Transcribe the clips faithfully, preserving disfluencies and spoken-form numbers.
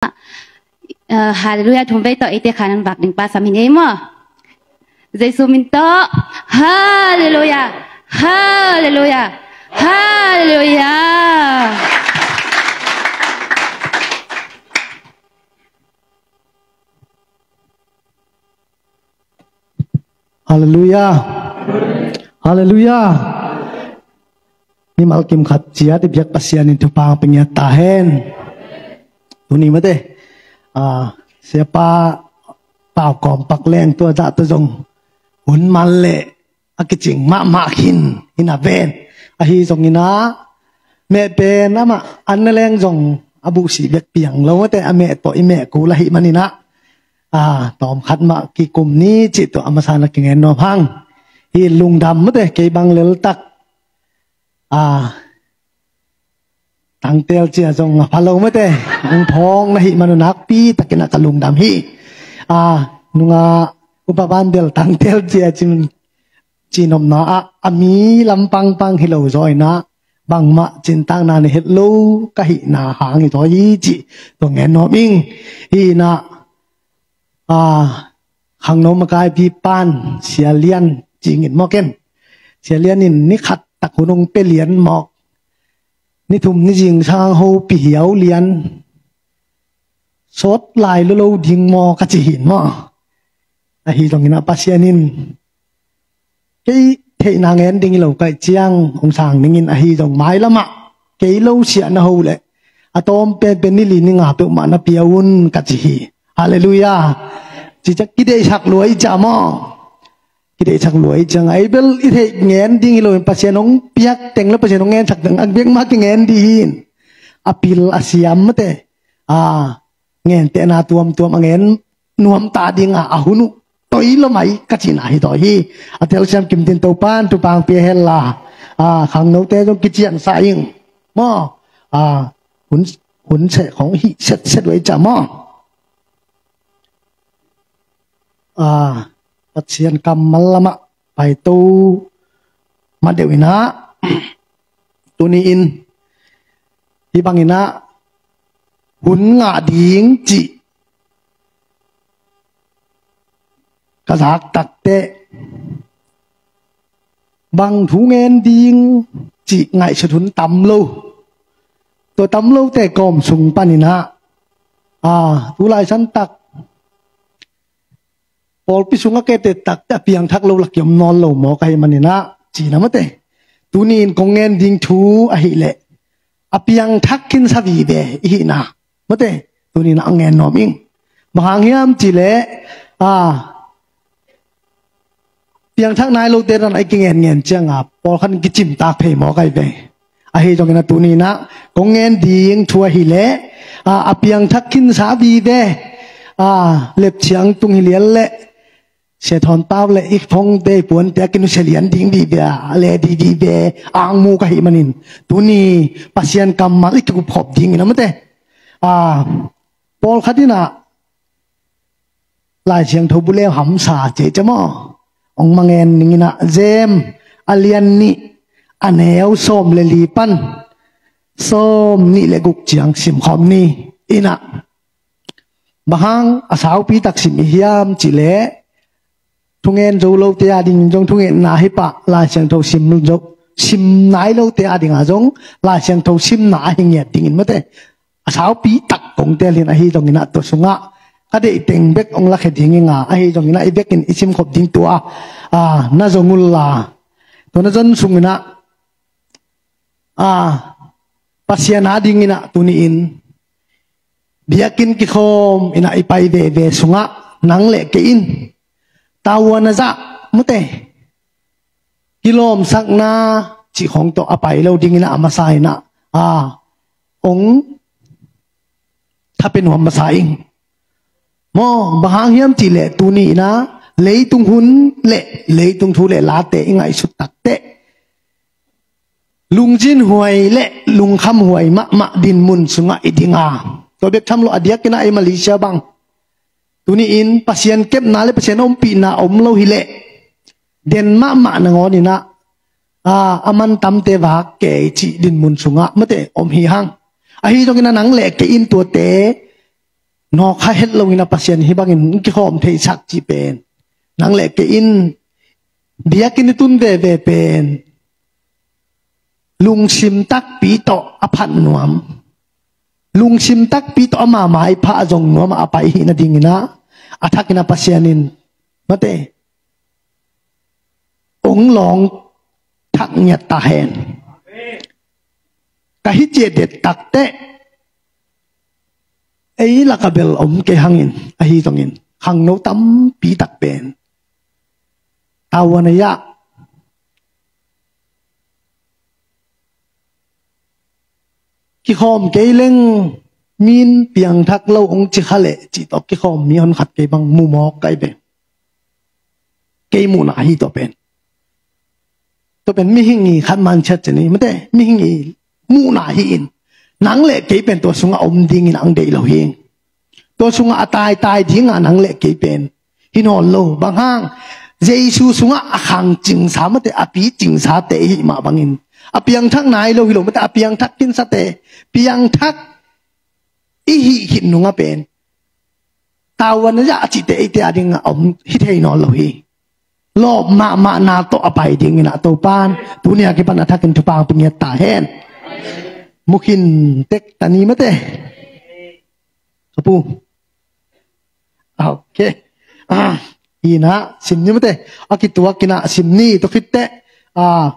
Ah, Halleluiah thum vei tawh eite kha nan vak ding pa sam hi ni ei maw? Jesu min tawh. Halleluiah. Halleluiah. Halleluiah. Halleluiah. Halleluiah. Mimal kim khat ciat i biak Pasian in thupha pia ngiat ta hen. Tuni mate, ah, siapa pau kawm pak leng tua dah tua zong hun man leh a kicing mahmah khin hi na ven. Ahi zongin ah meh pen amah an na leng zong a buhsih bek piang lo mate, a meh tawh i meh kul ahi manin ah, ah, tawm khat mah kikum ni cih tawh a masa na kingen nuam hang. Hi lungdam mate, kei bang lel tak, ah, tangtel cia zong a pha lo mate, hong phawng na hih man un nakpi takin ah ka lungdam hi. Ah, nungah upa ban bel tangtel cia cin, cinopna ah a mi lam pangpang hi lo zaw in ah bangmah cintakna na het lo ka hihna hang hi zaw hi cih tua ngen nuam ing. Hi in ah, ah, khangno makaipi pan Sia Lian cingin mawk in, Sia Lian in ni khat tak hun hong pia lian mawk, ni thum ni zingsang hopih hiau lian, sawt lai lolo ding maw ka ci hi in maw? Ahi zongin ah Pasian in kei theihna ngen ding hi lo ka hih ciang hong sang dingin, ahi zong mailam ah kei lo siah na ho leh a tawm penpen ni li ni nga peuhmah na pia un ka ci hi. Halleluiah. Ci ciang kideihsak lua i ciah maw? Kideihsak lua i ciang a, ei bel i theih ngen ding hi lo in, Pasian hong piak teng le Pasian hong ngensak teng a biak mah kingen dih hi in. A pil a siam mate, ah, ngentehna tuamtuam a ngen nuam ta ding a, a hun uh toi lo mai ka cihna hi zaw hi. A telsiam kim tin Topan thupha pia hen la, ah, khangnote zong kiciansa ing maw? Ah, hun, hun seh khong hih setset uh ei ciah maw? Ah, Pasian kammal lamah paito ma deuh in ah, tuni in hih bangin ah hun ngah ding cih ka zak takteh bang thu ngen ding cih ngaihsut hun tam lo. Tua tam lote kawm sung panin ah, ah, tu lai santak pawlpi sungah ka et takteh a piangthak lo lak kiom nawn lo maw ka hih manin ah, cihna mate. Tuni in kong ngen ding thu ahih leh a piangthak khinsa vive i hihna mate, tuni in ah a ngen nuam ing. Bang hang hiam cih leh, ah, piangthak nai lote dan a i kingenngen ciang a pawlkhat in kicimtak phei maw ka hih ve. Ahi zongin ah tuni in ah kong ngen ding thu ahih leh, ah, a piangthak khinsa vive, ah, lepciang tung hi lian leh Sia Thawn Pau le i phongte i puante a kinusia lian ding vive, a le ding vive, angmu ka hih manin tuni Pasian kammal i kikupkhop dingin ah mate, ah, pawlkhat in ah Lai Siangtho bu leu hamsa cece maw? Ong ma ngen ning in ah, James a lian nih, a neu sawm le li pan sawm nih le guk ciang simkhawm ni. In ah, bang hang a saupi tak sim i hiam cih leh, thungen zo lote a dingin zong thungetna hi pah, Lai Siangtho sim zo, sim nai lote a dingah zong Lai Siangtho simna ahi ngiat dingin mate, a saupi tak kong teel hi in. Ahi zongin ah tua sungah ka deih teng bek ong lakhia ding ing a, ahi zongin ah i vekin i simkhop ding tua, ah, na zong ul la. Tua na zon sungin ah, ah, Pasian a dingin ah tuni in biakinn kikhawm in ah i pai veve sungah nang le kei in tavuan a zah mate, kilawmsakna cih khawng tawh a pai lo dingin ah a masa in ah, ah, ong thapen nuam masa ing. Maw, bang hang hiam cih leh tuni in ah leitung hun le leitung thu le late i ngaihsut takteh lungzinhuai le lungkhamhuai mahmah dinmun sungah i ding a, tua bek tham lo a diakin ah ei Malaysia bang tuni in Pasian kepna le Pasian ompihna om lo hi leh den mahmah nangawn in ah, ah, a mantamte vak kei cih dinmun sungah mate om hi hang. Ahi zongin ah nang le kei in tuate nawkkha het loin a Pasian hih bangin kikhawm theisak cih pen, nang le kei in biakinn i tun veve pen lungsim takpi tawh a phat nuam, lungsim takpi tawh ama maipha a zong nuam a pai hi nadingin ah, a thakin a Pasian in, mate, ong lawng thak ngiat ta hen. Ka hi ciat det takteh, ei laka bel om kei hangin, ahi zongin khangno tampi tak pen tavuan a yah kikhawm kei leng, min piangthak lo ong ci kha leh cih tawh kikhawm mi hon khat kei bang mu mawk kai ve. Kei muhna ahi tua pen. Tua pen mihing i khat man ciat ci ni, mate, mihing i muhna hi in, nang le kei pen tua sungah om dingin ang deih lo hi. Tua sungah a taitai dinga nang le kei pen hi nawn lo. Bang hang, Jesu sungah a khang cingsa, mate, a pi cingsa te i hih mah bangin, a piangthak nai lo hi lo, mate, a piangthak khinsa te, piangthak i hih khit nungah pen tavuan a yah a cihte eite a dingah om hi thei nawn lo hi. Lawp mahmahna tawh a pai dingin ah Topan tuni a kipan a thakin thupha pia ngiat ta hen. Mukhin tek ta ni, mate. Ka pu. Ok. Ah, ina sim ni, mate. A kituak ina sim ni, tua khitteh, ah,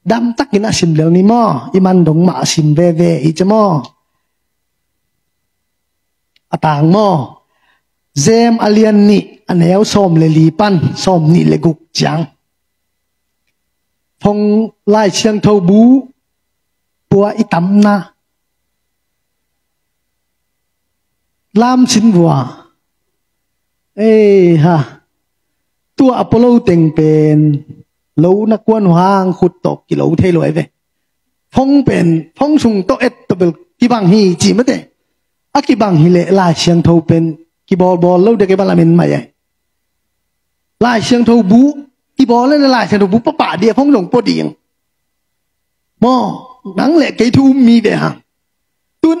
damtak ina sim lel ni maw. I man dong mah a sim veve i ci maw. A tang maw. Jem a lian nih, a neu sawm le li pan sawm nih le guk ciang. Phone, Lai Siangtho bu pua i tamna. Lam sin vua. Ei ha. Tua a pua lo teng pen lo na kuan uh hang khut tawh kilo thei lo ai ve. Phone pen, phone sung tawh et tawh bel kibang hi ci, mate. A kibang hi leh Lai Siangtho pen kibawlbawl lo dek i bang lamin mai ai. Lai Siangtho bu i bawl le Lai Siangtho bu papah ding, phone zong pua ding. Maw, nang le kei thu um mi ve hang. Tun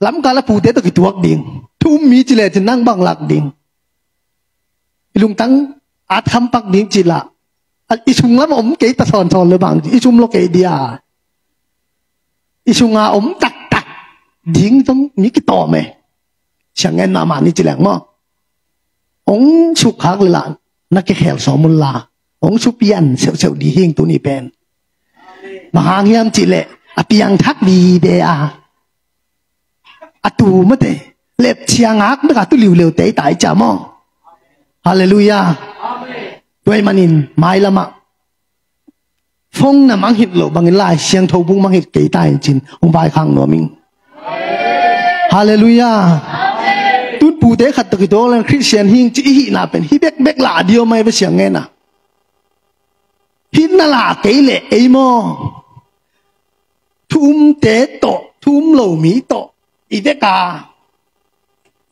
lamkal a pute tawh kituak ding. Thu um mi ci le cin nang bang lak ding. I lungtang at khampak ding ci lah. A, i sung lam om kei ta sawnsawn le bang, i sum lo kei dia. I sunga om taktak ding zong mi kitawm e. Siang ngen mahmah ni ci leng maw. Ong sukkhak le lah na kikhel sawm un la, ong supian seuhseuh di hing tuni pen. Bang hang hiam cih leh a piangthak vive a, a tu, mate, lepcia ngak bek a tu liuleu tei tai cia maw. Halleluiah. Tua ahih manin mailamah phone na mangngilh loh bangin Lai Siangtho bu mangngilh kei ta in cin hong vaikhak nuam ing. Halleluiah. Tun pute khat tawh kituak leng Khristian hing ci i hihna pen hi bekbek lah a diaw mai ve siang ngen a. Hih na lah kei leh ei maw. Thu umte tawh, thu um lo mi tawh i vek a,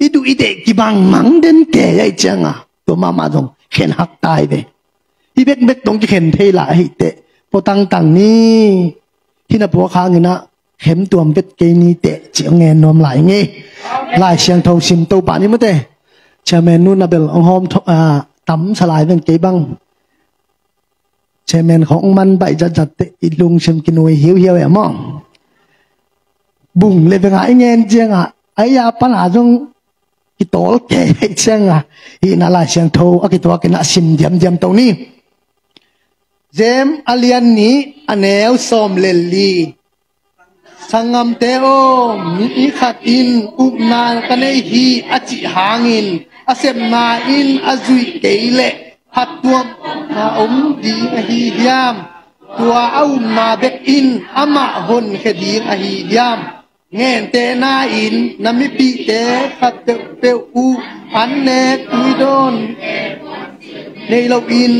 i duh i deih kibang mang den kei ahih cianga, tua mahmah zong khen hak tai ve. Hih bekbek tawh kikhen thei lah ahih teh pua tangtang ni. Hih na puak hangin ah khem tuam vet kei ni teh ci hong ngen nuam lai ing ei. Lai Siangtho sim to pah ni, mate. Chairman nu na bel hong hawm tho-, ah, tam sa lai ven kei bang. Chairman khawng man baih zatzat teh i lungsim kinui hiuhiau e maw. Bung le venga i ngen cianga, ai a pana zong kitawl kei ahih cianga, hih na Lai Siangtho a kituakin a sim diamdiam to ni. Jem a lian nih, a neu sawm le li. Sanggamte aw, mi khat in upna ka nei hi a cih hangin a sepna in a zuih kei leh phattuamna om ding ahi hiam? Tua a upna bek in amah honkhia ding ahi hiam? Gentehna in na mipihte khat peuhpeuh uh an nek tuidawn nei loin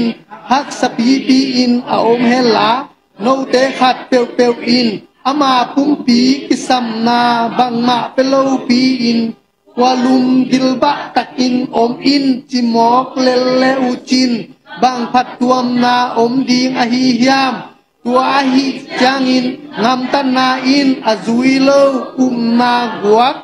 haksa pipi in a om henla, note khat peuhpeuh in ama pumpi kisamna bangmah pia lopi-in khualum gilbah takin om in ci mawk lel le uh cin, bang phattuamna om ding ahi hiam? Tua ahih ciangin gamtatna in a zui lo upna guak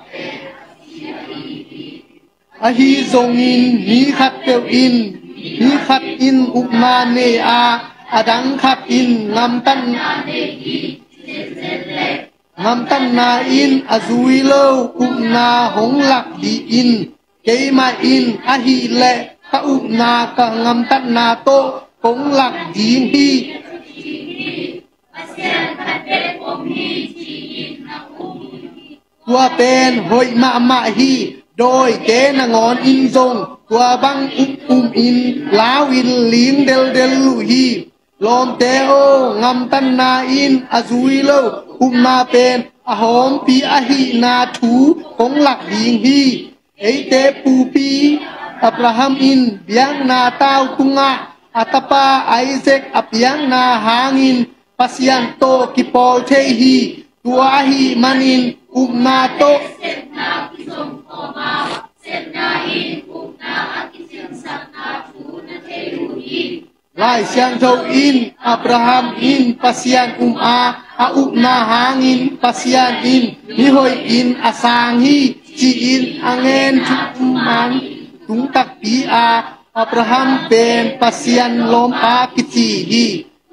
Ahi zongin mi khatpeuh in, mi khat in upna nei a, a dang khat in ngamtatna nei hi. Ngamtatna in a zui lo upna hong lak dih in. Keimah in ahih leh ka upna ka ngamtatna tawh kong lak ding hi. Tua pen hoih mahmah hi. Dawite nangawn in zong tua bang up um in lau in ling deldel uh hi. Lawmte aw, ngamtatna in a zui lo upna pen a hawmpi ahihna thu kong lak ding hi. Eite pupi Abraham in biakna tau tungah a tapa Isaac a piakna hangin Pasian tawh kipawl thei hi. Tua ahih manin upna tawh Lai Siangtho in Abraham in Pasian um a, a upna hangin Pasian in mihoih in a sang hi, ci-in a ngen thu man tung takpi a, Abraham pen Pasian lawmpa kici hi.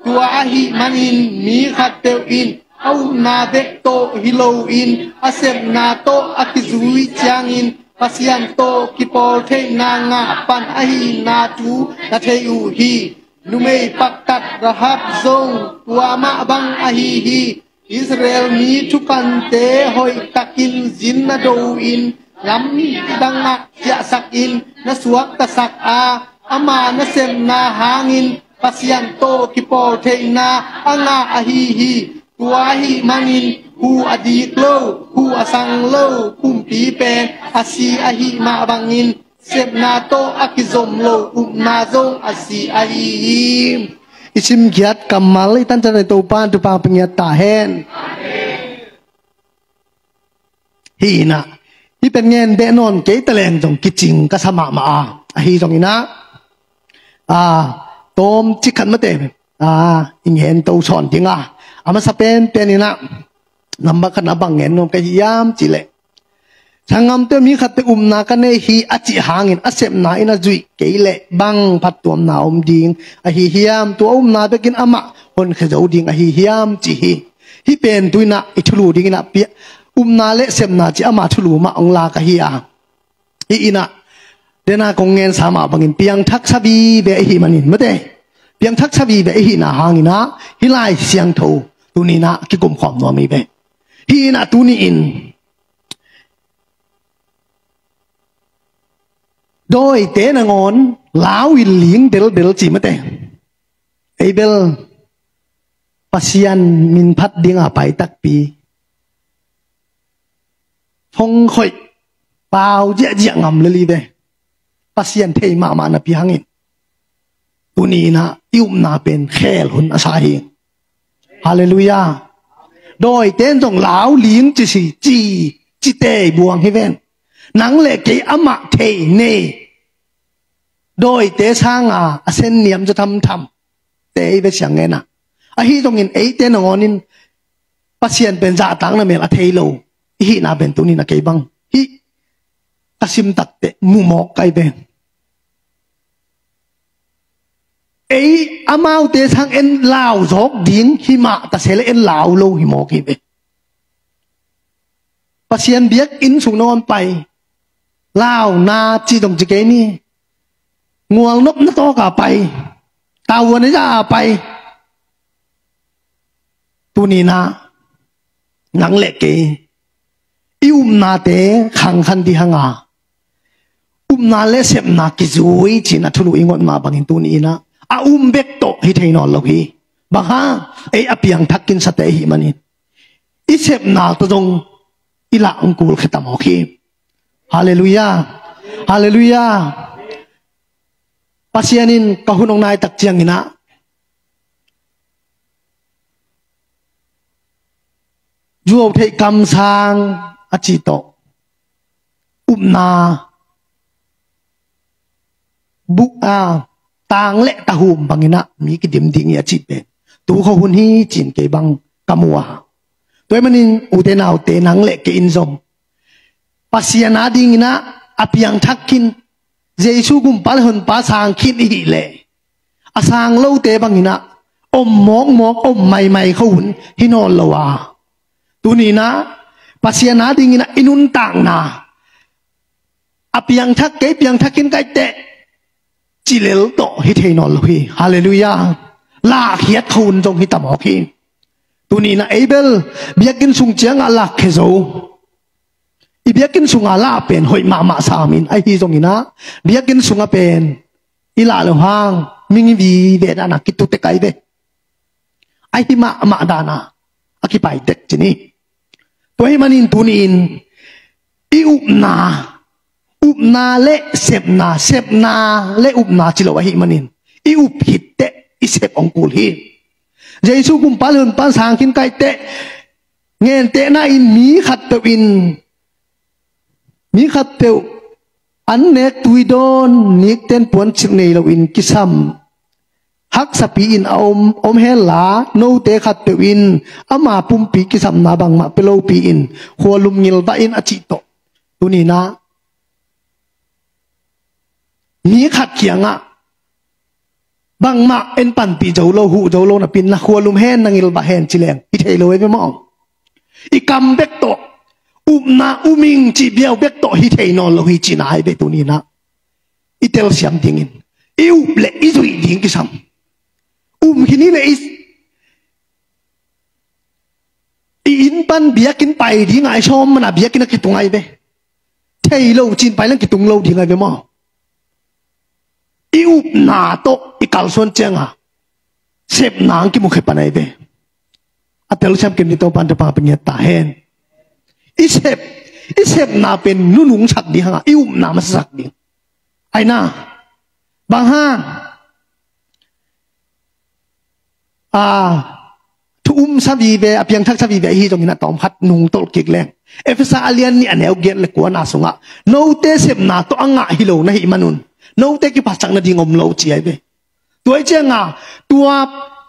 Tua ahih manin mi khatpeuh in a upna bek tawh hi loin a sepna tawh a kizui ciangin Pasian tawh kipawl theihna ngah pan ahihna thu na thei uh hi. Numei paktat Rahab zong tua mah bang ahi hi. Israel mi thupante hoihtakin zin na do in lam dangah ciahsakin na suaktasak a, ama nasepna hangin Pasian tawh kipawl theihna a ngah ahi hi. Tua ahih manin hu a dik lo, hu a sang lo kumpi pen a si ahih mah bangin sepna tawh a kizom lo upna zong a si ahi hi. I simkhiat kammal i tantan i Topa thupha pia ngiat ta hen. Hi inah, hi pen ngen beh nawn kei ta leng zong kicing ka sa mahmah a, ahi zong inah, a, tawm cik khat mate, a, i ngen to sawn ding a, a masa penpen inah, nambat khat na bang ngen nuam ka hi hiam cih leh, sanggamte mi khatte upna ka nei hi a cih hangin a sepna in a zuih kei leh bang phattuamna om ding ahi hiam, tua upna bekin amah honkhia zo ding ahi hiam cih hi. Hih pen tu inah i thulu ding inah pia, upna le sepna cih ama thulu mah hong lak ahi a. Hih inah, dena kong ngensa mah bangin piangthaksa vive ahi manin mate, piangthaksa vive ahihna hang inah hih Lai Siangtho tuni inah kikumkhawm nuam hi ve. Hih inah tuni in dawite nangawn lau in ling deldel ci mate. Ei bel Pasian min phat dinga pai takpi, thong khoih, pau ziahziah ngam lel hi ve. Pasian thei mahmah napi hangin tuni inah i upna pen khel hun a sa hi. Halleluiah. Dawite in zong lau ling ci si, ci, ci tei buang hi ven. Nang le kei amah thei nei, dawite sanga a sen niam zaw thamtham te i ve siang ngen a. Ahi zongin eite nangawn in Pasian pen zahtakna mel a thei lo i hihna pen tuni inah kei bang hih ka sim takteh mu mawk ka hi ven. Ei amaute sang en lau zawk ding hi mah ta se le en lau lo hi mawk hi ve. Pasian biakinn sung nangawn pai, launa ci dong ci kei ni. Ngualnopna tawka pai, tavuan a za a pai. Tuni inah nang le kei i upnate khangkhan dih hanga, upna le sepna kizui ci-in a thulu i ngot mah bangin tuni inah a um bek tawh hi thei nawn lo hi. Bang hang, ei a piangthak kinsate ahih manin i sepna tawh zong i lah hong kulkhia ta mawk hi. Halleluiah. Halleluiah. Pasian in ka hun hong naitak ciang inah zuau theih kamsang a cih tawh upna buk a tang le tahum bang inah mi kidim ding hi a cih pen tu kho hun hi ci-in kei bang ka mu a. Tua ahih manin ute naute, nang le kei in zong Pasian a ding inah a piangthak khin, Jesu gumpa le honpa sang khin i hih leh, a sang lote bangin ah om mawkmawk, om maimai kho hun hi nawn lo a, tuni-in ah Pasian a dingin ah i nuntakna a piangthak kei, piangthak khin ka hih teh ci lel tawh hi thei nawn lo hi. Halleluiah. Lahkhiat kho hun zong hi ta mawk hi. Tuni-in ah ei bel biakinn sung ciangah lakkhia zo. I biakinn sunga lah pen hoih mahmah sam in, ahi zongin ah biakinn sungah pen i lah loh hang mingim vive dan a kitutek ahi ve. Ahi mahmah dan a kipai tek ci ni. Tua ahih manin tuni-in i upna, upna le sepna, sepna le upna ci lo ahih manin i up khit teh i sep hong kul hi. Jesu gumpa le honpa sang khin ka hih teh, gentehna in mi khatpeuh in, mi khatpeuh an nek tui dawn, nikten puancil nei loin kisam haksapi-in a om, om henla, note khatpeuh in ama pumpi kisamna bangmah pia lopi-in khualum ngilvah in a cih tawh, tuni-in ah mi khat kiangah bangmah en panpih zo lo, huh zo lo napi-in na khualum hen, na ngilvah hen ci leng hi thei lo ahi ve maw. I kam bek tawh, upna um ing cih bia uh bek tawh hi thei nawn lo hi cihna ahi ve. Tuni-in ah i telsiam dingin i up le i zuih ding kisam. Um khin i hih leh i, i inn pan biakinn pai ding a, i sawm man a biakinn a kitung ahi ve. Thei lo ci-in pai leng kitung lo ding ahi ve maw. I upna tawh i kalsuan ciangah sepna hong kimukhia pan ahi ve. A telsiam kim ding Topa'n thupha pia ngiat ta hen. I sep, i sepna pen nunungsak ding hang a, i upna masasak ding. Aina, bang hang, a, thu um sa vive, a piangthak sa vive ahi zongin a tawmkhat nungtolh kik leng, Efesa a lian nih a neu giat le kuana sungah note sepna tawh a ngah hi lo na hih manun note kiphatsakna ding om lo ci ahi ve. Tua ahih cianga tua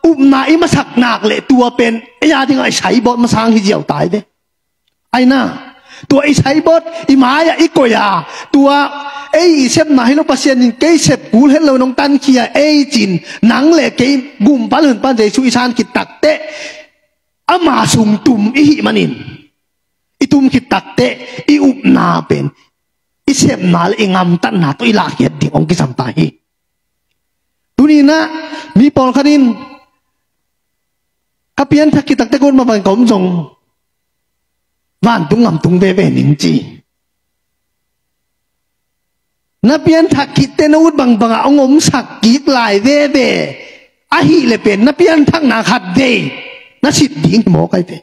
upna i masak nak le tua pen ei a dingah i saibawt masang hi ziau ta ahi ve. Aina, tua i saibawt i mai-ah i koih a, tua ei i sepna hi lo, Pasian in kei sep kul het lo in hong tankhia ei ci-in nang le kei gumpa le honpa Jesu i san khit takteh ama sung tum i hih manin, i tum khit takteh i upna pen i sepna le i gamtatna tawh i lahkhiat ding hong kisam ta hi. Tuni-in ah mi pawlkhat in ka pianthak khit takteh ka ut mah bang ka om zong vantung gam tung veve ning ci. Na pianthak khit teh na ut bangbangah hong omsak kik lai veve ahih leh pen na pianthakna khatvei na sit ding hi mawk ahi ve.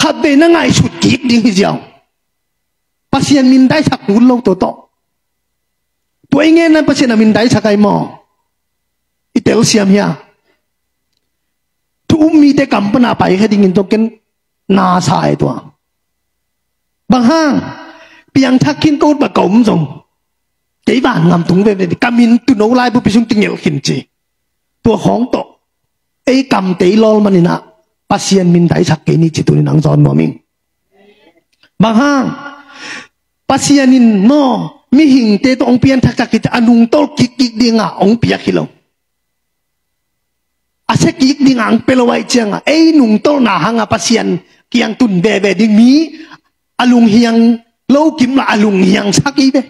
Khatvei na ngaihsut kik ding hi ziau. Pasian mindaisak kul lo tawh tawh. Tua i ngenna Pasian a mindaisak ahi maw? I telsiam hia? Thu um mite kam pana paikhia dingin tawh ken na sa e tua. Bang hang, piangthak khin ka ut bang ka om zong kei van gam tung veve, ka min tuuno laibu pi sung kingelh khin ci. Tua khawng tawh ei kamte i lawl manin ah Pasian mindaisak kei ni ci tuni-in hong zawn nuam ing. Bang hang, Pasian in maw, mihingte tawh hong pianthakthak khit teh a nungtolh kikkik dingah hong piak hi lo. A sia kik dingah hong pia lo ahih ciangah ei nungtolhna hangah Pasian kiang tun veve ding mi a lunghiang lo kim lah a lunghiang sak hi ve.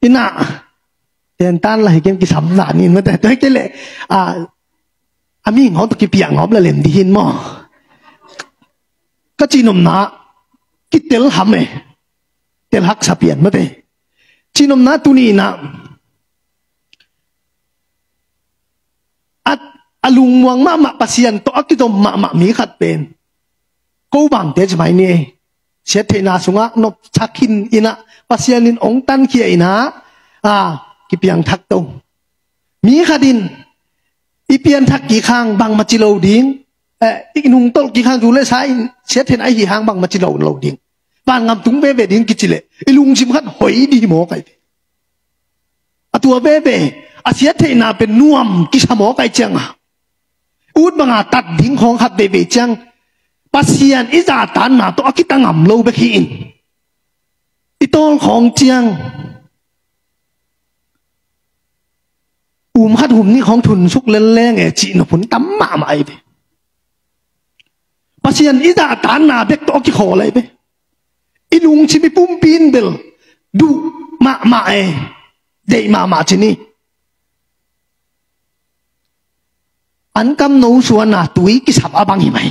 Ina, tentan lah hi kem kisam zah nin mate. Tua hi kei leh, a, a mi ngawm tawh kipiak ngawm lah lem dih hin maw. Ka cihnopna, kitel ham e. Tel haksa pian mate. Cihnopna tuni-in ah, a, a lungmuang mahmah Pasian tawh a kizom mahmah mi khat pen ko bangte ci mai ni. Siattheihna sungah nopsak khin in ah Pasian in hong tankhia in ah, a, kipiangthak to. Mi khat in i pianthak kik hang bangmah ci lo ding, eh, i nungtolh kik hang zu le sa in siattheihna ahi hang bangmah ci lo lo ding. Van gam tung veve ding kici leh i lungsim khat hoih dih hi mawk ahi ve. A tua veve, a siattheihna pen nuam kisa mawk ahih ciangah ut banga tat ding khawng khat veivei ciang Pasian i zahtanna tawh a kita ngam lo bek hi in. I tawl khawng ciang um khat um nih khawng thunsuk lelleng e cih nop hun tam mahmah ahi ve. Pasian i zahtanna bek tawh a kikhawl ahi ve. I lungsim i pumpi in bel duh mahmah e, deih mahmah ci ni. Ankamno suana tui kisap a bang hi mai.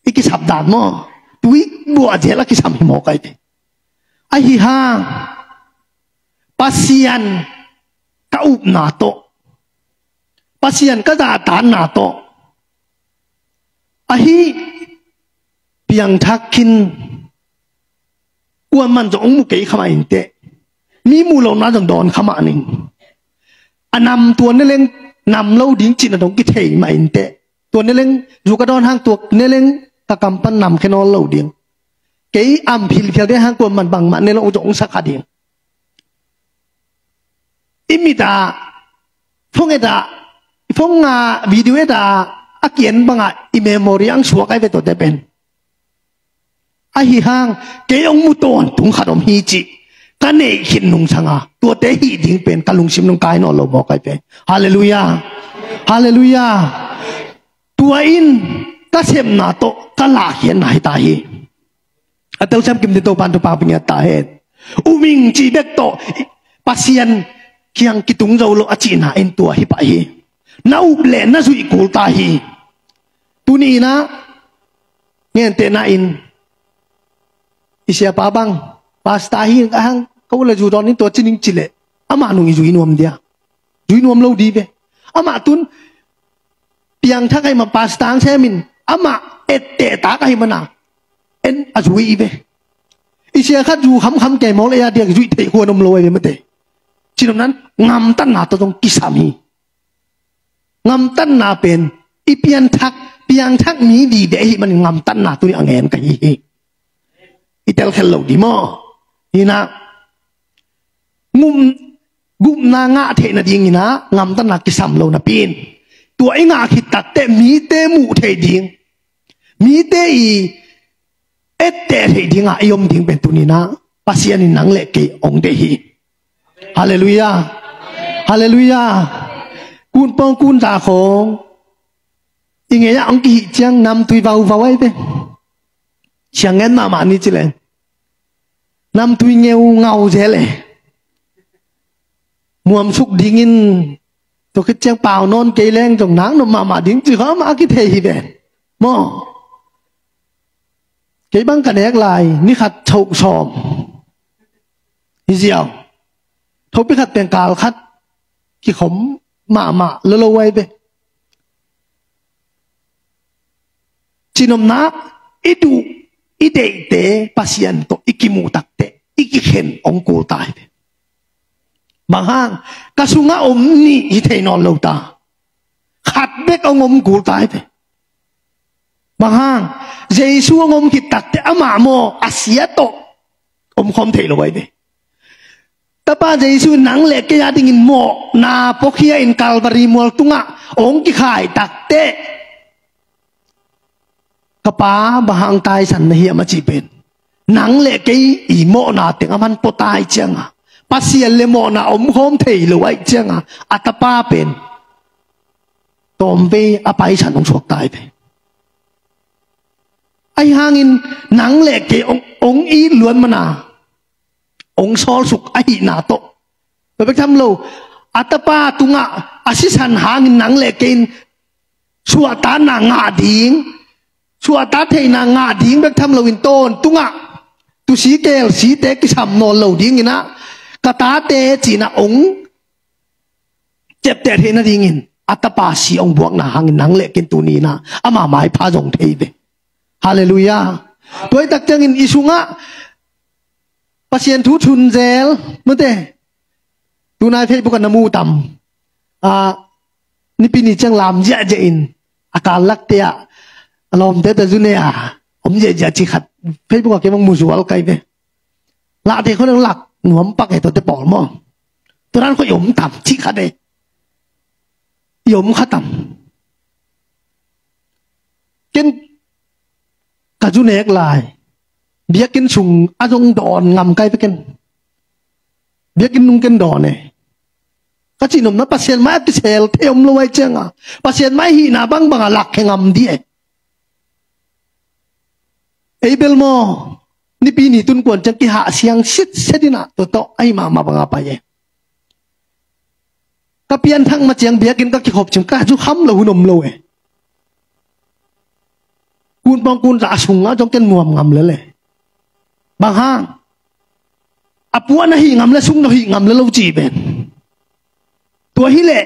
I kisap dan maw? Tui buah zel a kisam hi maw kai te. Ahi hang Pasian ka upna tawh, Pasian ka zahtanna tawh, ahi piangthak khin kuaman zong ong mu kei kha mah inteh. Mi mu lo na zong dawn kha mah ning. A nam tua ne leng nam lo ding cihna dong kithei mah inteh. Tua ne leng zu ka dawn hang tua ne leng ka kam pan nam khe nawn lo ding. Kei am philphial de hang kuaman bangmah ne lo zong ong sa kha ding. I mit ah phone et ah, phone a video et ah a kian bangah i memory ang suak ai ve tuate pen. Ahi hang kei ong mu tawntung khat om hi cih ka neih khin nungsanga tuate hih ding pen ka lungsim nung kai nawn lo mawk ai ve. Halleluiah. Halleluiah. Tua in ka sepna tawh ka lahkhiatna hi ta hi. A telsiam kim ding Topan thupha pia ngiat ta hen. Uming cih bek tawh Pasian kiang kitung zo lo a cihna in tua hi pah hi. Na up le na zuih kul ta hi. Tuni inah ngentehna in i siapa bang pasta hi a hang ka ula zu dawn in tua cining cileh amah nung i zui nuam dia. Zui nuam lo di ve. Amah tun piangthak ahi ma pasta ang semin amah etteh tak ahi mana en a zui i ve. I sia khat zu khamkham kei maw le a diak zuih theih huan om lo ahi ve mate. Cinom nan ngamtanna tawh zong kisam hi. Ngamtanna pen i pianthak piangthak mi vive ahi manin ngamtanna tuni a ngen ka hi hi. I telkhel lo di maw? Hinah ngum gupna ngah theih nadinginah ngamtanna kisam lo napi in tua i ngah khit takteh mite muh theih ding, mite i etteh theih dingah i om ding pen tuninah Pasian in nang le kei ong deih hi. Halleluiah. Halleluiah. Kunpawng kunza khawng i ngei ah ong kihih ciang namtui vauvau ai ve. Siang ngen mahmah ni ci le namtui ngeu ngau zel e. Muamsuk dingin tua khit ciang pau nawn kei leng zong nang nop mahmah ding ci kha mah a kithei hi ve. Maw? Kei bang ka nek lai ni khat thoh sawm hi ziau. Thopi khat peng kal khat kikhom mahmah lolo ai ve. Cinomna i duh i deihte Pasian tawh i kimuh takteh i kikhen ong kul ta hi ve. Bang hang ka sungah om nih hi thei nawn lo ta. Khat bek ong om kul ta hi ve. Bang hang Jesu ong om khit takteh amah maw a sia tawh om khawm thei lo ai ve. Tapa Jesu in nang le kei a dingin mawhna puakhia in Kalvari mual tungah ong kikhai takteh ka Pa bang hang taisan na hiam a cih pen nang le kei i mawhna teng a man pua tai cianga Pasian le mawhna om khawm thei lo aih cianga a tapa pen tawmvei a paisan ong suak tai ve. Ahi hangin nang le kei ong, ong it luan mana ong sawlsuk ahihna tawh tua bek tham lo a tapa tungah a sisan hangin nang le kei in suahtakna ngah ding, suahtak theihna ngah ding bek tham loin tawntungah tusi kelsite kisam nawn lo dinginah ka tate cinah ong ciapteh theih nadingin a tapa si ong buakna hangin nang le kei in tuninah ama maipha zong thei ve. Halleluiah. Tua i tak ciangin i sungah Pasian thu thunzel mate. Tunai Facebook ah na mu tam. Ah, nipi ni ciang lam ziahziah in a kal lakte ah a lawmte ta zune a om ziahziah ci khat Facebook ah kei bang mu zual kai ve. Lahte khon ang lak nuam pak e tuate pawl maw? Turan khoi om tam ci khat e. i om khatam. Ken ka zu nek lai, biakinn sung a zong dawn ngam kai pe ken. Biakinn nung ken dawn e. Ka cihnopna Pasian mai a kisel thei om lo ai cianga, Pasian mai hihna bangbanga lak khe ngam di e. Ei bel maw, nipi ni tun kuan ciang kihah siang sitset inah tua tawh ahi mahmah banga pai e. Ka pianthak ma ciang biakinn ka kikhop ciang ka zu kham lo hun om lo e. Kun pawng kun za a sungah zong ken nuam ngam lel e. Bang hang? A puan a hih ngam le sung no hih ngam le lo ci pen. Tua hileh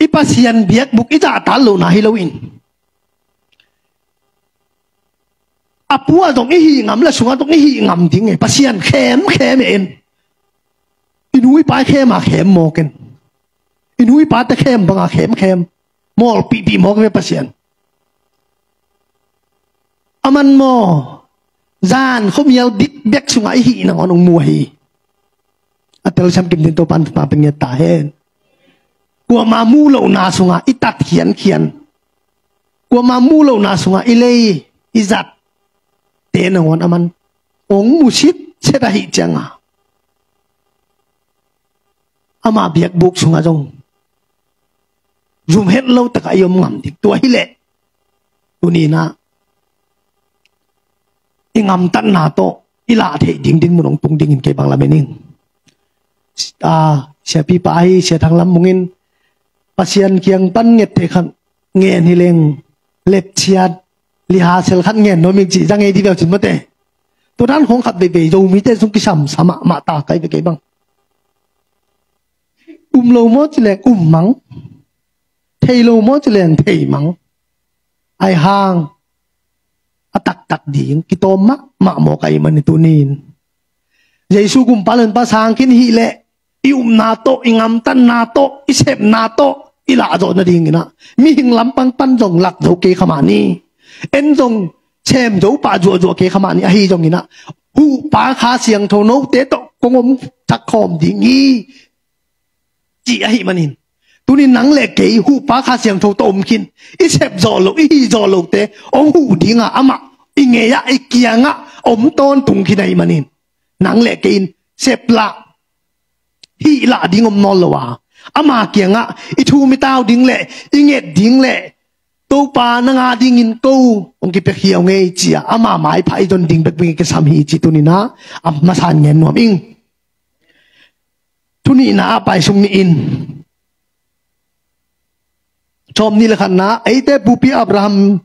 i Pasian biakbuk i zahtan lohna hi loin, a puah zong i hih ngam le sungah zong i hih ngam ding e. Pasian khemkhem e en. I nu i pa i khem a khem mawk en. I nu i pate khem banga khemkhem. Mawlpihpih mawk ve Pasian. A man maw, zan khuamial dik bek sungah i hih nangawn hong mu ahi. A telsiam kim din Topan pa pen nget ta hen. Kuama mu lohna sungah i tat khiankhian, kuama mu lohna sungah i lei i zat te nangawn a man hong mu sitset ahih cianga, ama biakbuk sungah zong zum het lo takah i om ngam ding. Tua hileh tuninah i ngamtatna tawh i lah theih ding dinmun hong tung dingin kei bang lamen ing. A, siapipa ahi Sia Thang Lam Mung in Pasian kiang pan nget theih khat ngen hi leng lepchiat liha sel khat ngen nuam ing ci zang ei di veu cin mate. Tua dan khong khat veivei Zomite sung kisam sa mahmah ta kai ve kei bang. Um lo maw ci leng um mang. Thei lo maw ci leng thei mang. Ai hang a taktak ding kitawm mahmah mawk ahi man i tunin Jesu gumpa lon pa sang khin hih leh i upna tawh, i ngamtatna tawh, i sepna tawh i lahzawh nadinginah mihing lampang pan zong lak zo kei kha mah ni. En zong sem zo pah zuahzuah kei kha mah ni. Ahi zonginah Huhpa Kha Siangtho note tawh kong om thak khawm ding hi ci ahi manin, tunin nang le kei Huhpa Kha Siangtho tawh om khin, i sep zawh loh, i hih zawh lohte hong huh dinga amah i ngei-ah, i kiangah om tawntung khin ahi manin, nang le kei in sep lah, hih lah ding om nawn lo a, ama kiangah i thu mi tau ding le i nget ding le Topa nang a dingin ko hong kipia khiau ngei ci-a ama maipha i zon ding bekbek i kisam hi ci tuninah a masa-in ngen nuam ing. Thu nihna ah pai sung ni in. Sawm nih le khatna, eite pupi Abraham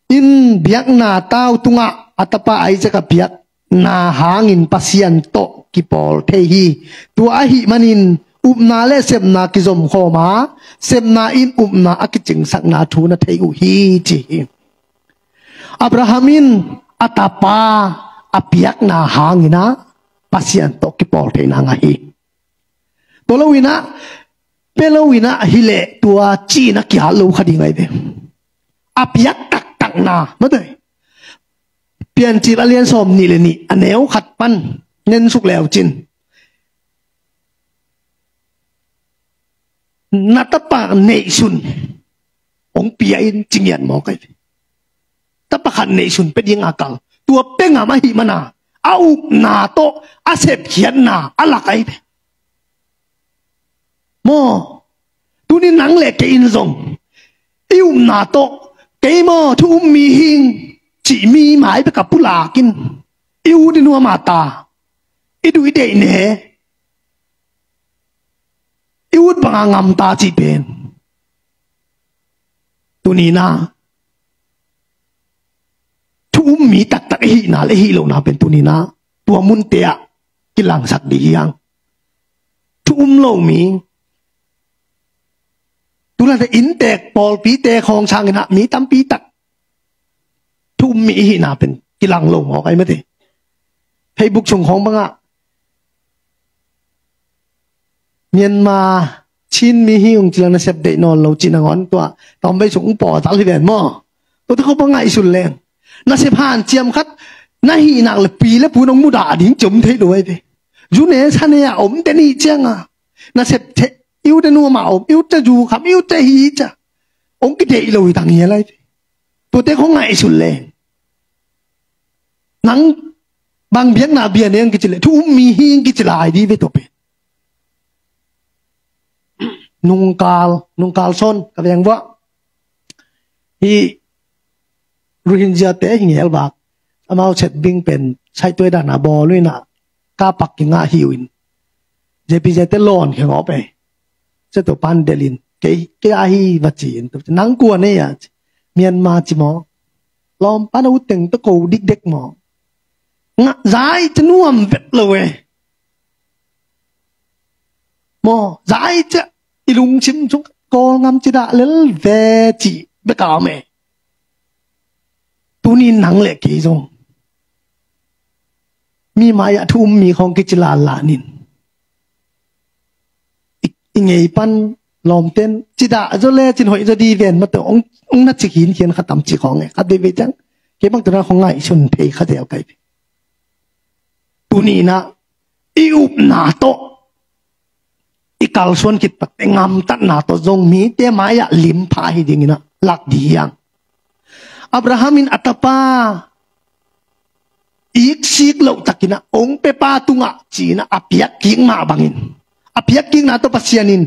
in biakna tau tungah a tapa Isaac a piakna hangin Pasian tawh kipawl thei hi. Tua ahih manin upna le sepna kizomkhawm a, sepna in upna a kicingsakna thu na thei uh hi ci hi. Abraham in a tapa a piakna hanginah Pasian tawh kipawl theihna ngah hi. Tua loinah, pia loinah hileh tua cihna kia lo kha ding ahi ve. A piak taktakna mate. Piancil a lian sawm nih le nih a neu khat pan nensuk leu cin, na tapa neihsun hong pia in ci ngiat mawk ahi ve. Tapa khat neihsun pia dinga kal, tua pia ngam ahih mana a upna tawh a sepkhiatna a lak ahi ve. Maw, tunin nang le kei in zong i upna tawh kei maw thu um mi hing cih mi mai bek a pulakin i ut i nuam a ta, i duh i deih ne, i ut banga ngam ta cih pen tuninah thu um mi taktak i hihna le i hih lohna pen tuninah tua munte ah kilangsak dih hiang. Thu um lo mi, tulate inntek pawlpite khawng sanginah mi tampi tak thu um mi i hihna pen kilang lo mawk ahi mate. Facebook sung khawng bangah Myanmar Chin mi hi ung cilang nasep deih nawn lo cih nangawn tua tawmbei sung ung pawltal hi ven maw? Tuate khawng bang ngaihsun leng nasep hanciam khat na hih nak le pi le pu nong mudah ding ci om thei lo ahi ve. Zu ne sa ne a om te nih cianga nasep theh I ute nuam a om, i ute zu kham, i ute hi cia. Ong kideih lo hi tang hi a lai. Tuate khong ngaihsun le. Nang bang biakna bia ne ang kici le, thu um mi hi ang kici lai di ve tua pen. Nungkal, nungkal sawn ka veng vua. Hi Rohingya te hi ngel bak. Amau set bing pen, sai tuai dana bawl uina. Ka pak ki ngah hi uin. J P J te lawn khe ngawp e. Sia tua pan delin. Kei, kei a hi va ci in. Nang kua ne a ci. Myanmar ci maw. Lawm pan a ut teng ta ko dik dek maw. Ngah zai ca nuam vet lo e. Maw, zai ca i lungsim sung Kawlgam ci dah lel ve ci bek a om e. Tunin nang le kei zong. Mi mai-ah thu um mi khawng kici lanlan in. I, i ngei pan lawmten, ci dah zaw le cin hoih zaw di ven mate, ong, ong na ci khin khian kha tam ci khawng e. Khat vei vei ciang, kei bang tuna khawng ngaihsun thei kha zel kai. Tuni inah, i upna tawh, i kalsuan khit takte ngamtatna tawh zong mite mai-ah lim pha hi dingin ah lak di hiang. Abraham in a tapa iksik loh takin ah ong pepa tungah ci-in ah a piak kik mah bangin, a piak kikna tawh Pasian in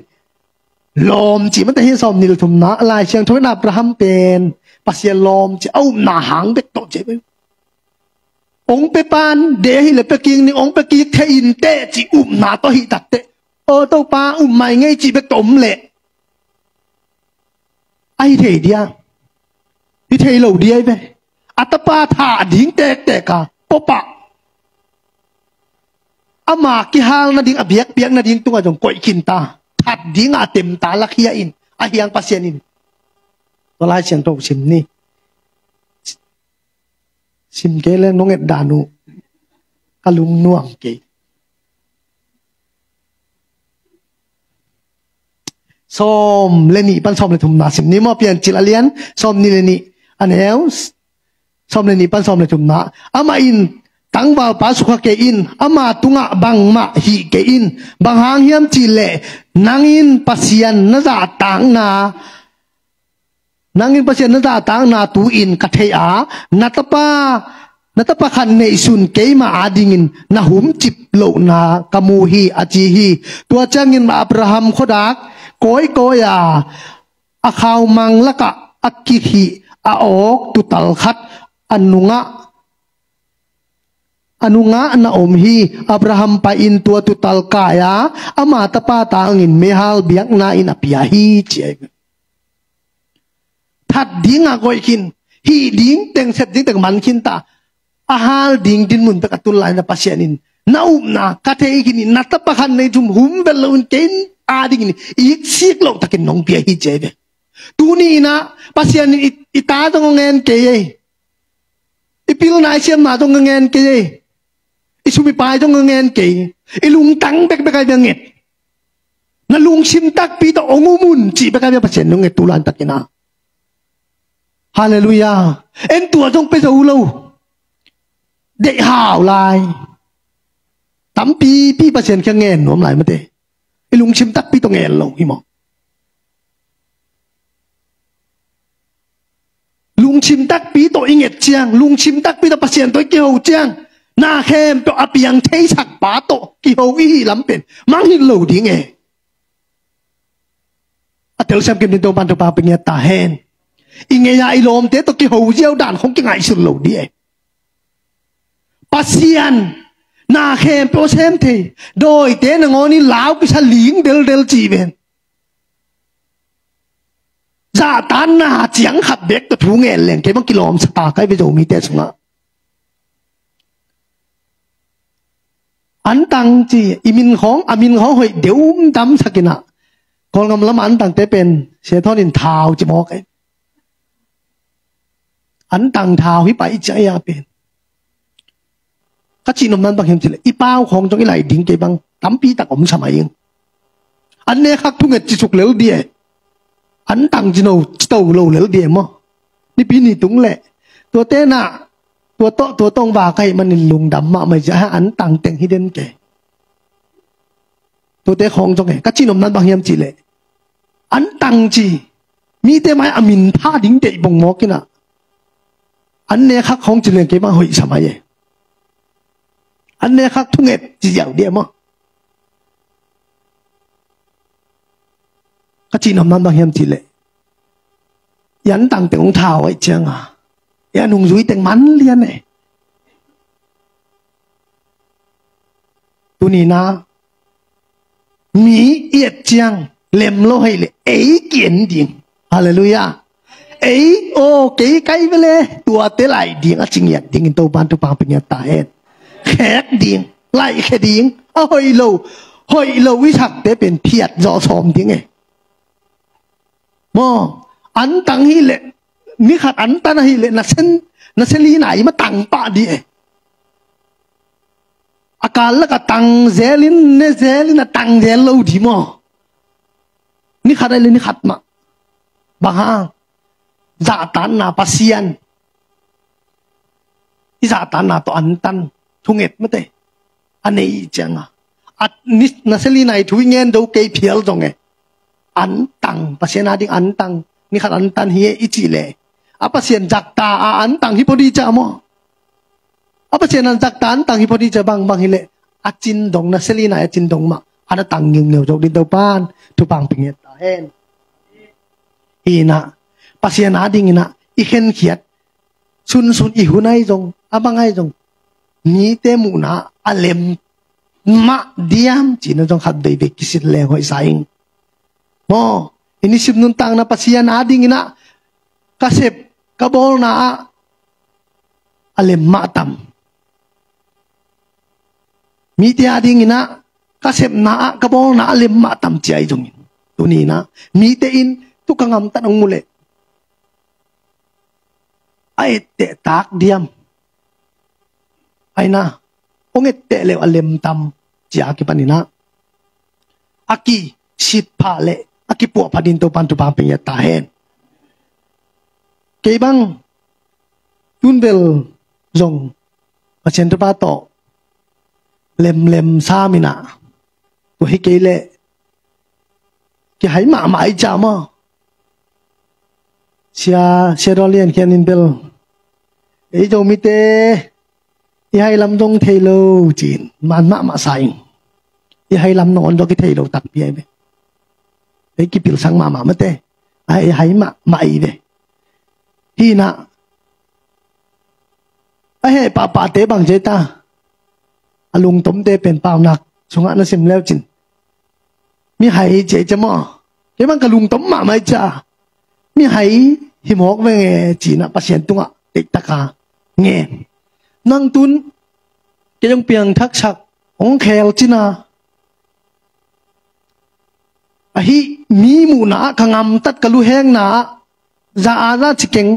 lawm ci mate hi. Sawm nih le thumna Lai Siangtho in Abraham pen Pasian lawm ci, a upna hang bek tawh ci. Ong pepan de hi le pekik ning, ong pekik thei in teh ci upna tawh hi takteh, aw Topa um mai ngei ci bek tawh om leh a hi thei dia, hi thei lo dia hi ve. A tapa thah ding tektek a pop ah ama kihal nading, a biakpiak nading tungah zong koih khin ta, that dingah a temta lakhia in a hiang Pasian in. Tua Lai Siangtho sim ni. Sim kei le nong et dan uh ka lungnuam kei. Sawm le nih pan sawm le thumna sim ni maw, Piancil a lian sawm nih le nih a neu sawm le nih pan sawm le thumna. Amah in tangvalpa sukha kei in, ama tungah bangmah hih kei in, bang hang hiam cih leh nang in Pasian na zahtakna Nang in Pasian na zahtakna tu-in ka thei a, na tapa, na tapa khat neihsun keima adingin na humcip lohna ka mu hi, a ci hi. Tua ciangin Abraham khuadak kawikawi a, a khaumang lakah a kihih a awk tutal khat a nungah a nungah na om hi. Abraham pai-in tua tutal kai-a ama tapa tangin meihal biakna in a pia hi, ci ahi. That dingah koih khin, hih ding teng, sep ding teng man khin ta, a hal ding dinmun bek a tul lai na Pasian in na upna ka thei khin in, na tapa khat nei thum hum vet loin kei in adingin iksik loh takin nong pia hi, ci ahi. Tuni inah Pasian in i, i ta zong a ngen kei ei. I pilna i siamna zong a ngen kei ei. I sum i pai zong a ngen kei. I lungtang bekbek a i bia nget. Na lungsim takpi tawh hong um un cih bek a i bia Pasian nong nget tu lantakin a. Halleluiah. En tua zong pia zo lo. Deih hau lai. Tampipi Pasian kia ngen nuam lai mate. I lungsim takpi tawh ngen lo hi maw? Lungsim takpi tawh i nget ciang, lungsim takpi tawh Pasian tawh i kiho ciang, na khempeuh a piang theisak pa tawh kiho i hih lam pen mangngilh lo ding e. A telsiam kim ding Topan thupha pia ngiat ta hen. I ngei-a i lawmte tawh kiho ziau dan khong kingaihsun lo ding e. Pasian na khempeuh a sem thei, dawite nangawn in lau kisa ling deldel cih ven. Zahtakna ciang khat bek tawh thu ngen leng kei bang kilawmsa ta kai ve Zomite sungah. Antang ci, i min khawng, a min khawng hoih deuh um damsak inah. Kawlgam lamah antangte pen Sia Thawn in thau ci mawk ai. Antang thau hi pai cia ia pen. Ka cih nopna bang hiam cih leh, i pau khawng zong i lai ding kei bang tampi tak om sa mai ing. An ne khak thunget ci suk lel dia. Antang ci no ci to lo lel dia maw. Nipi ni tung leh. Tua tena, tua tawh, tua tawh va ka hih manin lungdam mahmah cia, antang teng hi den kei. Tuate khawng zong e, ka cih nopna bang hiam cih leh, an tang ci, mite mai a min pha ding deih bongmawk in ah, an nek hak khawng ci leng kei bang hoih sa mai e. An nek hak thunget ci ziau dia maw? Ka cih nopna bang hiam cih leh, i an tang teng hong thau ahih ciang a, i a nungzui teng man lian e. Tuni-in ah mi i et ciang lem lo hei leh ei ki-en ding. Halleluiah. Ei aw, kei kai ve le, tuate lai ding a ci ngiat dingin Topa'n thupha hong pia ngiat ta hen. Khek ding, laihkhia ding, a hoih lo, hoih lo i sakte pen phiat zawh sawm ding e. Maw, an tang hi leh, ni khat an tan ahi leh, na sen, na sia li nai mah tang pah dih e. A kal lak a tang zel in, ne zel in, a tang zel lo dih maw? Ni khat ahi leh ni khat mah. Bang hang? Zahtakna Pasian i zahtakna tawh an tan thunget mate a nei ciang a, a ni, na sia li nai thu i ngen zo kei phial zong e. An tang, Pasian a ding an tang, ni khat an tan hi e i cih leh, a Pasian zahtak a an tang hi phot dih ciang maw? A Pasian an zahtak an tang hi phot dih ciang bang, bang hi leh, a cin dong, na sia li nai a cin dong mah a na tang ngiungneu zo ding Topa'n thupha hong pia ngiat ta hen. Hi-in ah, Pasian a dingin ah i khenkhiat sunsun, i hun ahi zong, a bang ahi zong, mite muhna a lem mah diam cihna zong khat veivei kisit leng hoih sa ing. Maw, i nisim nuntakna Pasian a dingin ah ka sep, ka bawlna ah a lem mah tam? Mite a dingin ah ka sepna ah, ka bawlna a lem mah tam ci ahi zongin, tuni-in ah mite in tu ka gamtat hong mu leh, a etteh tak diam? Aina, hong etteh leh a lem tam ci a kipanin ah, a kisit phah leh a kipuah phah dingin Topa'n thupha hong pia ngiat ta hen. Kei bang tun bel zong Pasian thupha tawh lemlem sam in ah, tua hi kei leh kihai mahmah i ci maw? Sia, Sia Dawlian Khian in bel, ei Zomite i hai lam zong thei lo ci-in man mahmah sa ing. I hai lam nangawn zong kithei lo takpi ahi ve. Ei kipilsak mahmah mate. Ai, i hai mahmah i ve. Hi-in ah, a heh pahpahte bang ci ta, a lungtomte pen Paunak sungah na sim leu cin, mihai ci a ci maw? Kei bang ka lungtom mahmah i ci a, mihai hi mawk veng e ci-in ah Pasian tungah deihtak a ngen. Nang tun kei hong piangthaksak, hong kheel cihna, ahi, mi muhna ah ka gamtat, ka luhengna ah za a za ci keng,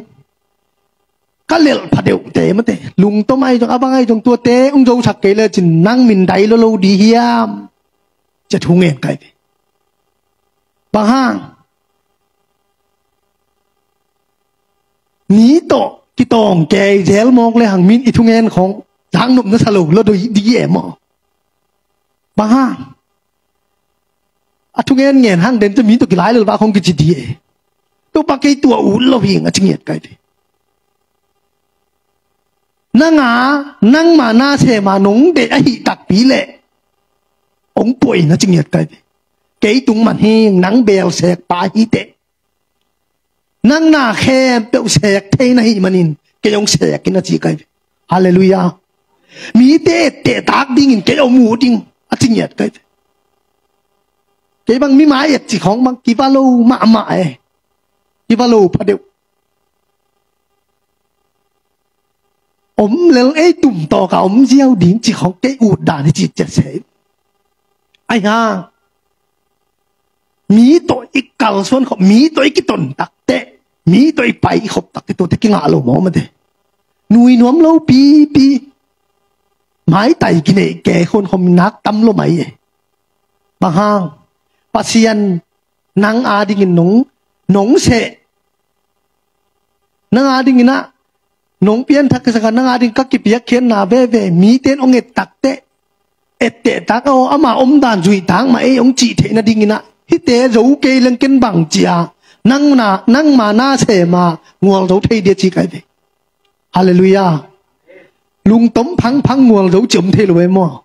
ka lelh phadeuhte mate, lungtom ahi zong, a bang ahi zong, tuate hong zosak kei lecin nang min dai lua lo ding hiam ci a thu ngen kai ve. Bang hang? Mi tawh kitawng kei zel mawk le hang, min i thungen khawng zang nop na sa lo, lo doi ding e maw? Bang hang? A thungen ngen hang den ci mi tawh kilai lel bang khawng kici ding e. Topa kei tua ut lo hing a ci ngiat kai ve. Nang a, nangma na sem a nong deih ahih takpi leh hong puah in a ci ngiat kai ve. Kei tung man hing, nang beel sek pa hi teh. Nang na khempeuh sek thei na hih manin kei hong sek in a ci kai ve. Halleluiah. Mite etteh tak dingin kei hong mu ding a ci ngiat kai ve. Kei bang mi mai et ci khawng bang kiva lo mahmah e. Kiva lo phadeuh. Om lel, ei tum tawk a om ziau ding ci khawng kei ut dan hi ci ciat se. Ai hang, mi tawh i kalsuan khop, mi tawh i kiton takteh, mi tawh i pai i khop takteh, tuate kingah lo maw mate. Nui nuam lo pipi, maitai kineih kei khon khom nak tam lo mai e. Bang hang? Pasian nang adingin nong, nong seh. Nang adingin ah nong pianthak ka sangkha, nang ading ka kipiakkhiatna veve mite in hong et takteh, ettehtak aw, ama omdan zuihtak mah ei hong cih theih nadingin ah, hihte zo kei leng ken bang ci-a nangma, nangma na sem a ngual zo thei dia ci kai ve. Halleluiah. Lungtom phangphang ngual zo ci om thei lo ei maw?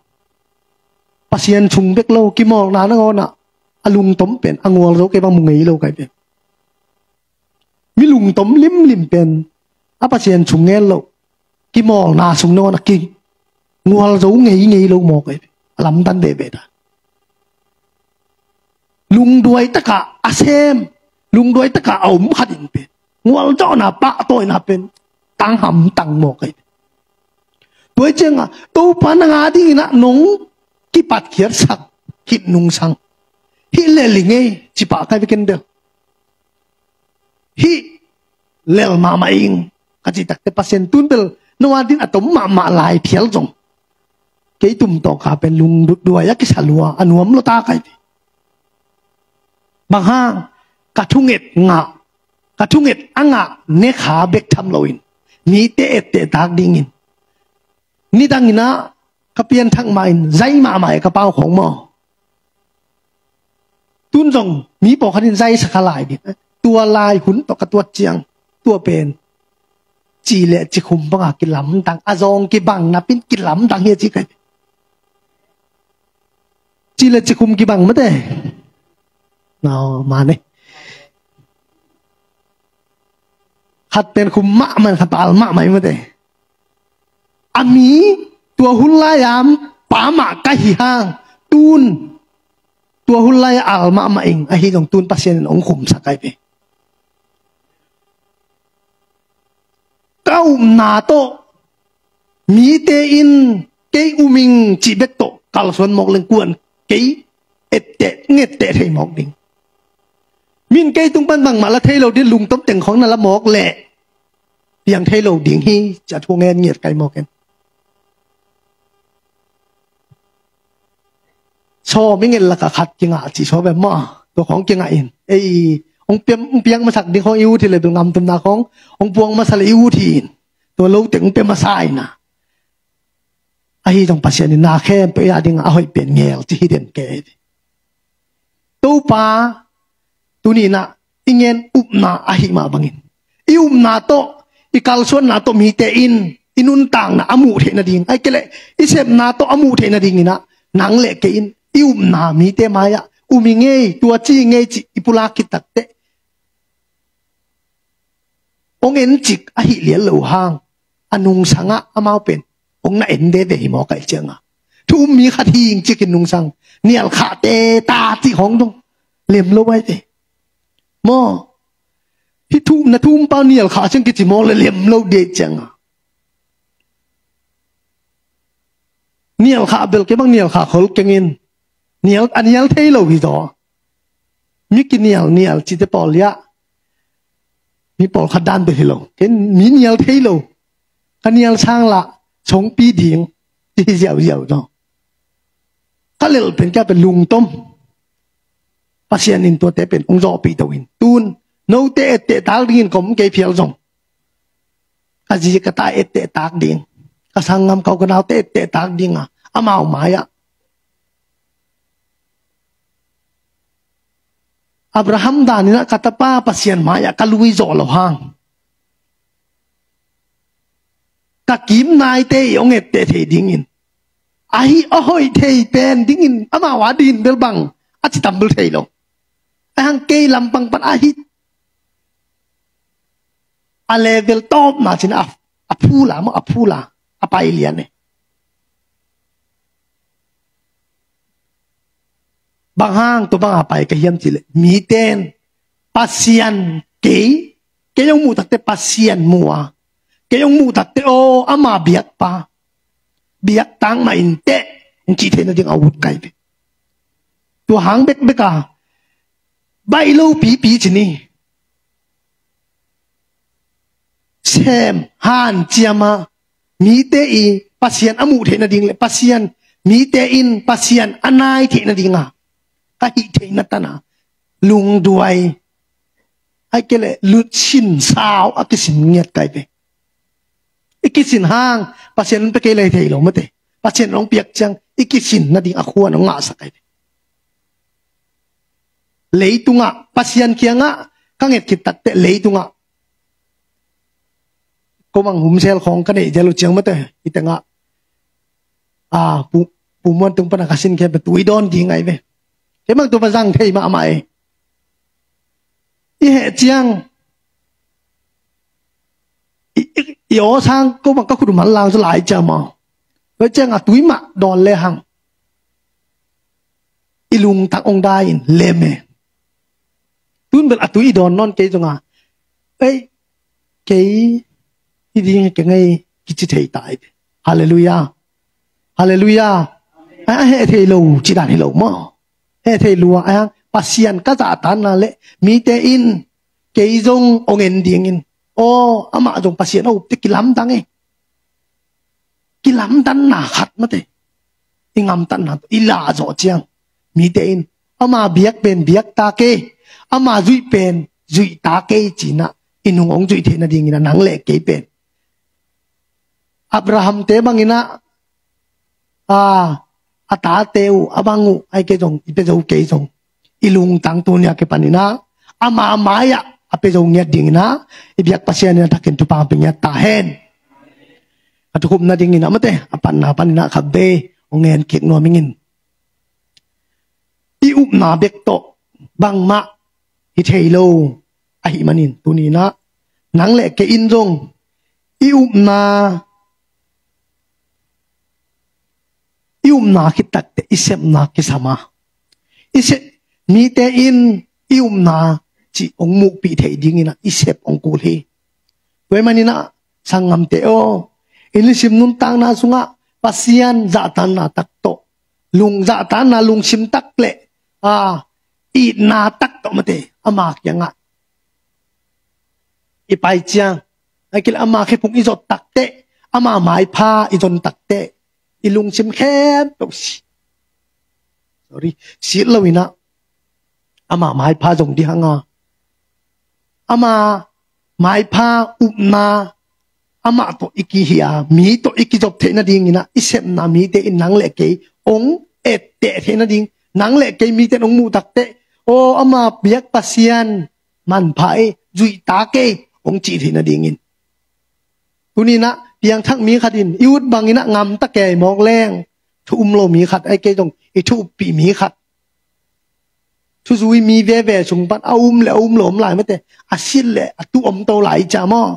Pasian sung bek lo, kimawlna nangawn ah a lungtom pen a ngual zo kei bang mu ngei lo kai ve. Mi lungtom limlim pen a Pasian sung ngen lo, kimawlna sung nangawn a kingual zo ngeingei lo mawk ei. A lamdang veve ta. Lungduai takah a sem, lungduai takah a om khat in pen ngual zawhna, pahtawina pen tang hamtang mawk ei. Tua hi ciangah Topa nang a dingin ah nong kipatkhiatsak hih nungsang hih lel hi ngei ci pah kai ve ken bel. Hih lel mahmah ing ka cih takteh Pasian tun bel no a din a tom mahmah lai phial zong kei tum tawh ka pen lungdutduai a kisa lua a nuam lo ta kai ve. Bang hang? Ka thunget ngah, ka thunget a ngah nekha bek tham loin mite ettehtak dingin nidangin ah ka pianthak mah in zai mahmah e ka pau khawng maw? Tun zong mi pawlkhat in zai sa kha lai ding. Tua lai hun tawh ka tuat ciang tua pen ci le cikhum banga kilamdang, a zawng kibang napin kilamdang hi a ci kai. Ci le cikhum kibang mate. Nau mane. Khat pen khum mahmah, khat pen al mahmah mate. A mi tua hun lai-a pa mah ka hi hang tun tua hun lai-a al mahmah ing ahi zong tun Pasian in hong khumsak kai ve. Ka upna tawh mite in kei um ing cih bek tawh kalsuan mawk leng kuan kei etteh ngetteh thei mawk ding. Min kei tung pan bangmah la thei lo ding, lungtom teng khawng na la mawk leh piang thei lo ding hi ci-a thu ngen ngiat kai mawk en. Sawm i nget lakah khat kingah cih sawm em maw? Tua khawng kingah in ei hong piang, hong piang masak ding khawng i ut hi le bel ngamtumna khawng hong puang masa le i ut hi in. Tua lo teng hong pia masa in a, ahi zong Pasian in na khempeuh i a dingah a hoih pen ngel ci hi den kei. Topa tuni in ah i ngen upna ahih mah bangin i upna tawh, i kalsuanna tawh mite in i nuntakna a muh theih nading, ahih kei leh i sepna tawh a muh theih nadingin ah nang le kei in i upna mite mai-ah um i ngei, tua ci i ngei cih i pulak khit takteh hong en cik ahih lian lo hang a nungsangah amau pen hong na en veve hi mawk ahih ciangah thu um mi khat hing cikin nungsang nial khah teta cih khawng dong lem lo ai ve. Maw? Hih thu um, na thu um pau nial khah ciang kici mawk le lem lo dih ciangah nial khah bel kei bang nial khah khol kengin nial, a nial thei lo hi zaw. Mi kinial nial cite pawl liah mi pawlkhat dan bel hi lo. Ken mi nial thei lo, ka nial sang lah songpi ding ci hi ziauziau zaw. Ka lel pen kia pen lungtom. Pasian in tuate pen hong zawhpih to in tun note etteh tak dingin kom kei phial zong ka zi ka ta etteh tak ding, ka sanggam ka u ka naute etteh tak ding a, amau mai-ah Abraham danin ah ka tapa Pasian mai-ah ka lui zawh lo hang ka kim naite i hong etteh thei dingin ahi a hoih thei pen dingin amau a din bel bang a ci tam bel thei lo. Ahang kei lampang pan ahi a level tawpna cin a, a phula maw, a phula a pai lian e. Bang hang tua banga pai ka hiam cih leh miten Pasian kei, kei hong muh takte Pasian mu a, kei hong muh takte aw ama biakpa, biak tang mah in teh hong cih theih nading a ut kai ve. Tua hang bekbek a baih lo pipi ci ni. Sem hanciam a mite i Pasian a muh theih nading le Pasian, mite in Pasian a nai theih nading a ka hih theihna tan a lungduai, ahih kei leh lutsin sau a kisin ngiat kai ve. I kisin hang Pasian hong pia kei leh thei lo mate. Pasian hong piak ciang i kisin nading a khuan hong ngahsak ahi. Leitungah Pasian kiangah ka nget khit takteh leitungah ko mang humsel khawng ka neih zel uh ciang mate i tengah a pu pu muan tung pana ka sin khempeuh tui dawn ding ahi ve. Kei mang tu pa zang thei mahmah e. I heh ciang i, i, i aw sang ko mang ka khut uh man lang zaw lai ciang maw. Tua ciang a tui mah dawn le hang i lungtang ong dai in lem e. Tun bel a tui i dawn nawn kei zong a ei kei hi ding hi keng ei kici thei ta hi. Halleluiah. Halleluiah. A heh thei lo ci dan hi lo maw. Heh thei lua a hang Pasian ka zahtanna le mite in kei zong ong en dingin aw amah zong Pasian a upte kilamdang e. Kilamdanna khat mate i ngamtatna tawh i lah zawh ciang mite in ama biak pen biak ta kei, ama zuih pen zuih ta kei cinah i nung ong zuih theih nadingin a nang le kei pen Abraham-te banginah a a tate uh a bang uh ai kei zong i pia zo kei zong i lungtang tunia kipaninah ama mai-ah a pia zo ngiat dinginah i biak Pasian in a thakin thupha pia ngiat ta hen. A thukhupna dinginah mate a panna paninah khat bei ong ngen kik nuam ingin i upna bek tawh bangmah hi thei lo ahi manin tuninah nang le kei in zong i upna i upna khit takteh i sepna kisam a i sep mite in i upna cih ong muhpih theih dinginah i sep ong kul hi. Tua hi maninah sanggamte aw i nisim nuntakna sungah Pasian zahtanna tak tawh lung zahtanna lungsim tak le a itna tak tawh mate ama kiangah i pai ciang a kil ama khephung i zot takteh ama maipha i zon takteh i lungsim khempeuh si sorry sit loinah ama maipha zong dihanga ama maipha upna amah tawh i kihia mi tawh i kizop theih nadinginah i sepna mite in nang le kei ong etteh theih nading nang le kei mite in ong muh takteh aw ama biak Pasian manpha ei zuih ta kei ong cih theih nadingin tuninah piangthak mi khat in i ut banginah ngamta kei mawk leng thu um lo mi khat ai kei zong i thu uppih mi khat thuzui mi veve sung pan a um le a um lo om lai mate a sit le a tuh om to lai i ca maw.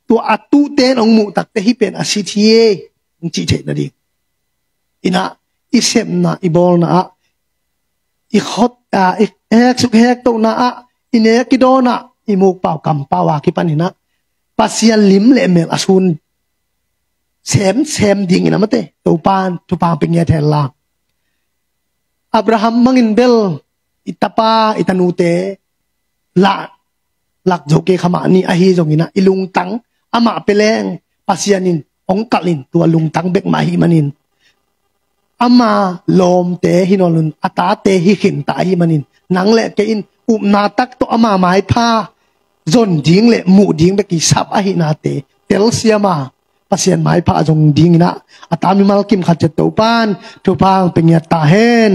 Tua a tuh ten ong muh takteh hi pen a sit hi e ong cih theih nading inah i sepna i bawlna ah i khot a i hek suk hek tohna ah i nek i dawn ah i mukpau kampau a kipaninah Pasian lim le mel a sun semsem dinginah mate Topan thupha pia ngiat hen la. Abraham mangin bel i tapa i tanute lah lak zo kei kha mah ni ahi zonginah i lungtang amah pia leng Pasian in ong kalh in tua lungtang bek mah ahi manin ama lawmte hi nawn loin a tate hi khinta ahi manin nang le kei in upna tak tawh ama maipha zon ding le muh ding bek i sap ahihnate telsiam a Pasian maipha a zong dinginah a ta mimal kim khat ciat Topan thupha pia ngiat ta hen.